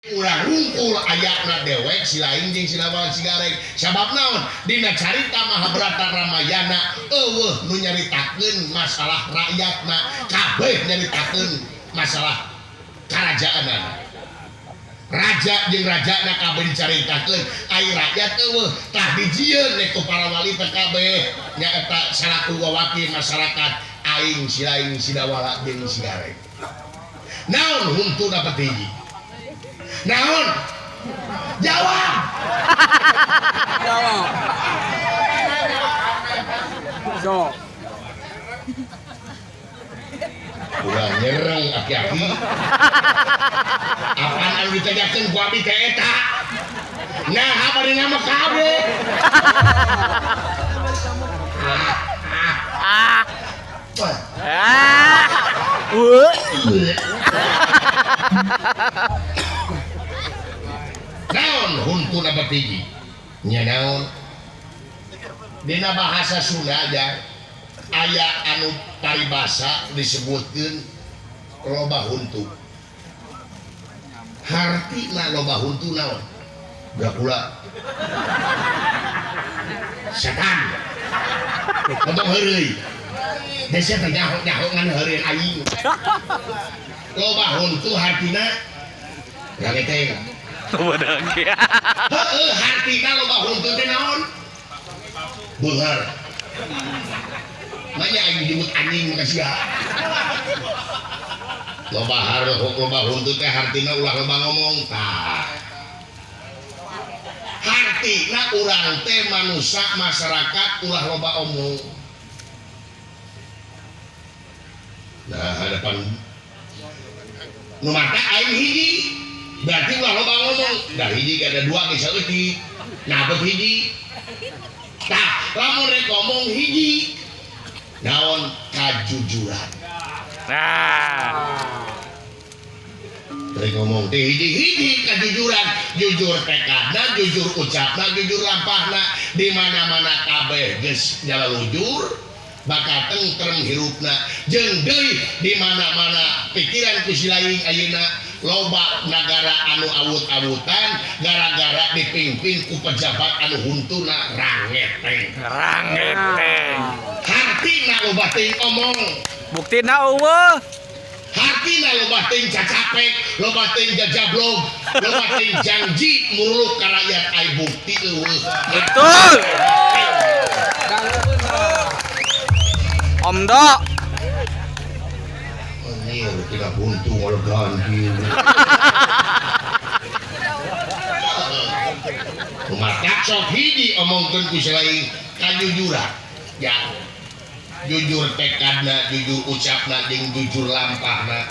Urang rungkul ayatna dewek si lain jeung si Lawal Cigareng. Sabab naon? Dina carita Mahabharata Ramayana eueuh nu nyaritakeun masalah rakyatna, kabeh nyaritakeun masalah karajaanna. Raja jeung rajana kabeh dicaritakeun, ai rakyat eueuh tah dijieun ku para wali teh kabeh nyaeta salaku wawakil masyarakat aing si lain si Dawala jeung si Gareng. Naon huntuna hiji? Naon? Jawab. Jawab. So. Ulah nyereng aki-aki. Apaan anu ditanyakeun ku abi teh eta? Nah, bari nama kabeh. Ah. Ah. Naon huntuna betiji? Nya naon? Dina bahasa Sunda aja aya anu paribasa disebutkeun loba huntu. Hartina loba huntu naon? Dracula. Setan. Ngomong heureuy. Desa teh nyaho-nyaho ngan heureuy aing. Loba huntu hartina rangeteng. Loba dengki. Heeh, hartina loba huntu teh naon? Beunghar. Manya aing dijemput anjing maka sia. Loba loba huntu teh hartina ulah loba ngomong tah. Hartina urang teh manusia masyarakat ulah loba omong. Nah, hadapan nu mata aing hiji berarti ulah loba ngomong. Da hiji ada dua geus saeutik. Nah, bet hiji. Tah, lamun rek ngomong hiji naon kajujuran. Nah. Rek ngomong teh hiji-hiji kajujuran, jujur tekadna, jujur ucapna, jujur lampahna, di mana-mana kabeh geus jalalujur bakal tentrem hirupna. Jeung deui di mana-mana pikiran ku si lain ayeuna loba nagara anu awut-awutan gara-gara dipimpin ku pejabat anu huntuna rangeteng. Rangeteng. Hartina loba teuing omong. Buktina eueuh. Hartina loba teuing cacapek, loba teuing jajablog, loba teuing janji muruluk ka rakyat ai bukti eueuh. Betul. Om Dok. Anjir, tidak buntu kalau ganti. Mata sok hiji omongkeun ku selain kajujuran. Ya. Jujur tekadna, jujur ucapna, jeung jujur lampahna.